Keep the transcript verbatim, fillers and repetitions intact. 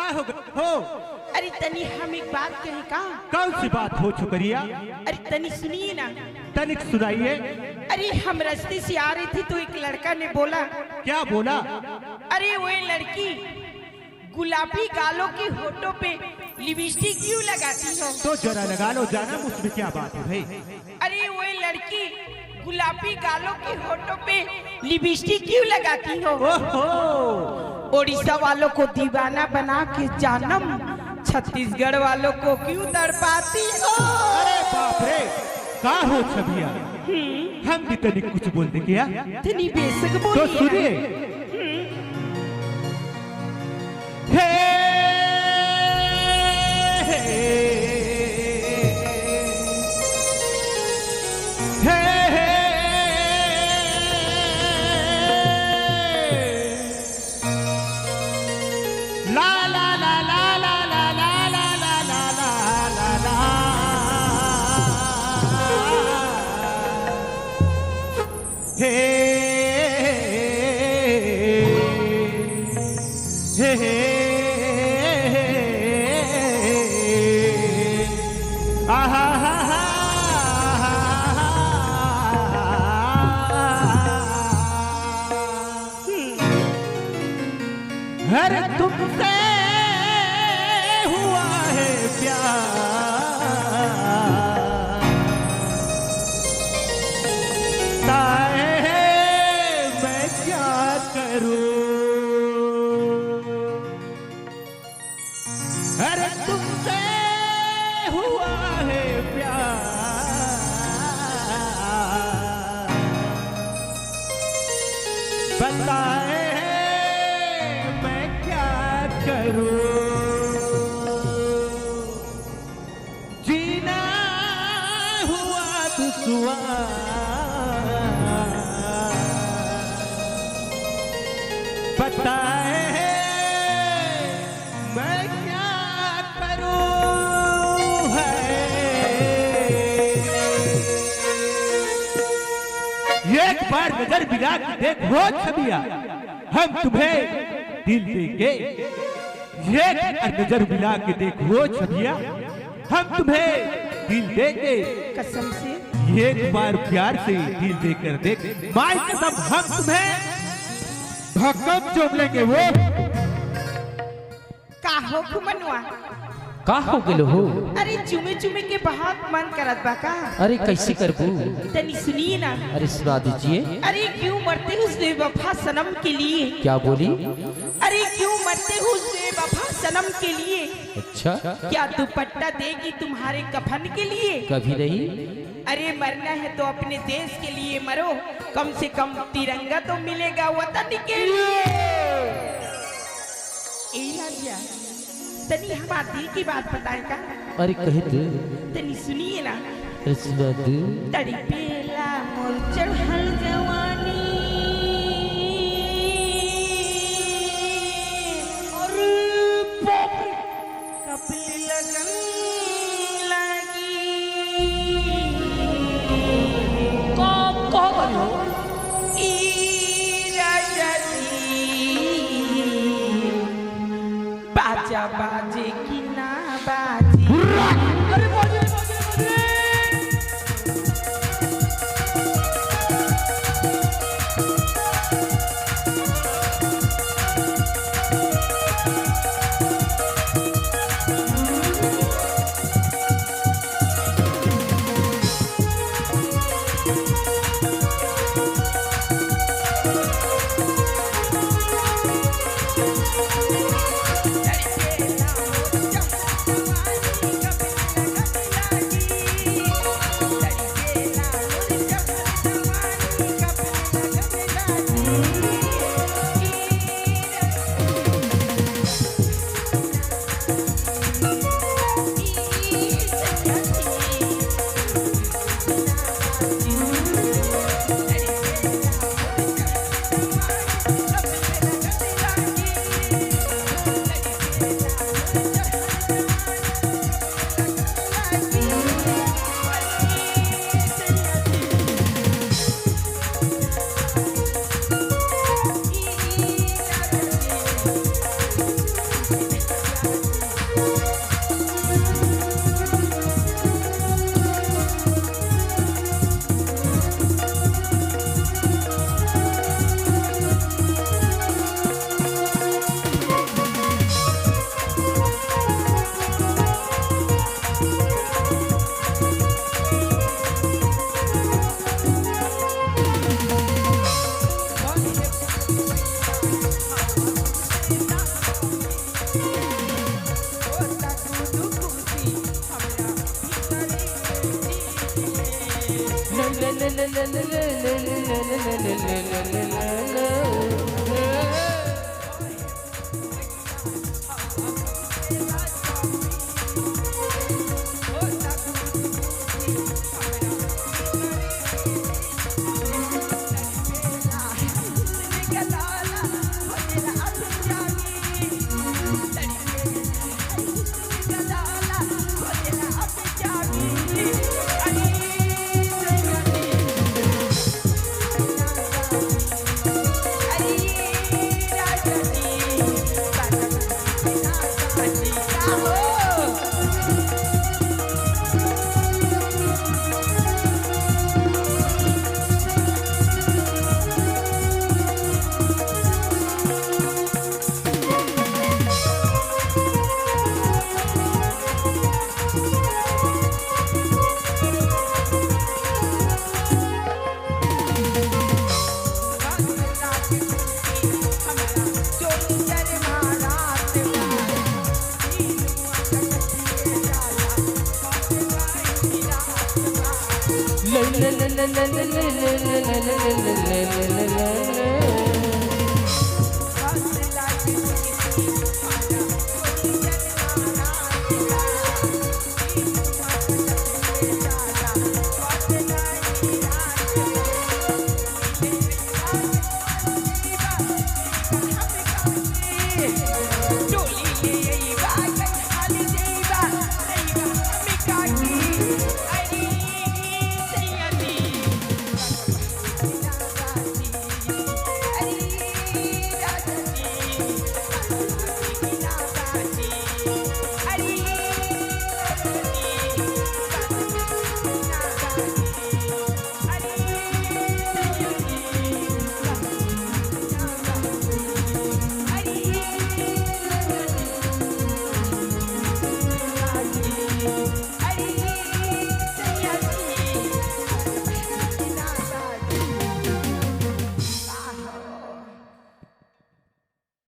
हो, हो। अरे तनी हम एक बात कहे का? कौन सी बात हो छुकरिया? अरे तनी सुनिए ना। तनिक सुनाइए। अरे हम रस्ते से आ रहे थे तो एक लड़का ने बोला। क्या बोला? अरे वो लड़की गुलाबी गालों की होठों पे लिपस्टिक क्यों लगाती हो? तो जरा लगा लो जानम, उसमें क्या बात है भाई? अरे वो लड़की गुलाबी गालों की होठों पे लिपस्टिक क्यों लगाती हो? ओहो! उड़ीसा वालों को दीवाना बना के जानम छत्तीसगढ़ वालों को क्यों तड़पाती हो? अरे बाप रे, का हो छबिया? हम्म। हम भी तनिक कुछ बोल दे क्या? तनी बेशक तो बोलिए। सुनिए। हम्म। हे, हे, हे, हे। ला, ला, ला। हे, हे, हे, हे। आहा, हा, हा, हा, हा। हर तुमसे हुआ है प्यार, ताए मैं क्या करूं? अरे तुमसे हुआ है प्यार, बताए मैं क्या करूं? जीना हुआ दुश्वार, बताए मैं क्या करूं है। एक बार नजर मिला के देखो छबिया, हम तुम्हें दिल देंगे। एक बार नजर मिला के देखो छबिया, हम तुम्हें दिल देंगे। कसम से। एक बार प्यार से दिल देकर देख, माई कसम, हम तुम्हें भक्कम चूम लेंगे वो। का हो खुमनवा? का हो गेलो हो? अरे चुमे चुमे के बहुत मन करत बा का? अरे कैसे करबू? तनी सुनिए ना। अरे सुना दीजिए। अरे क्यों मरते हो उस बेवफा सनम के लिए? क्या बोली? अरे क्यों मरते हो उस बेवफा सनम के लिए? अच्छा। क्या दुपट्टा देगी तुम्हारे कफन के लिए? कभी नहीं। अरे मरना है तो अपने देश के लिए मरो, कम से कम तिरंगा तो मिलेगा वतन के लिए। ए राजा, तनी हमार दिल की बात बताए का? अरे कहे दे। तनी सुनिए ना। अरे सुना दे। तड़पेला मोर चढ़ल जवानी। अरे बाप रे। कब ले लगन लागी। का, का करी हो? ई राजा जी, बाजा बाजे कि ना बाजे? अरे बाजे, बाजे, बाजे।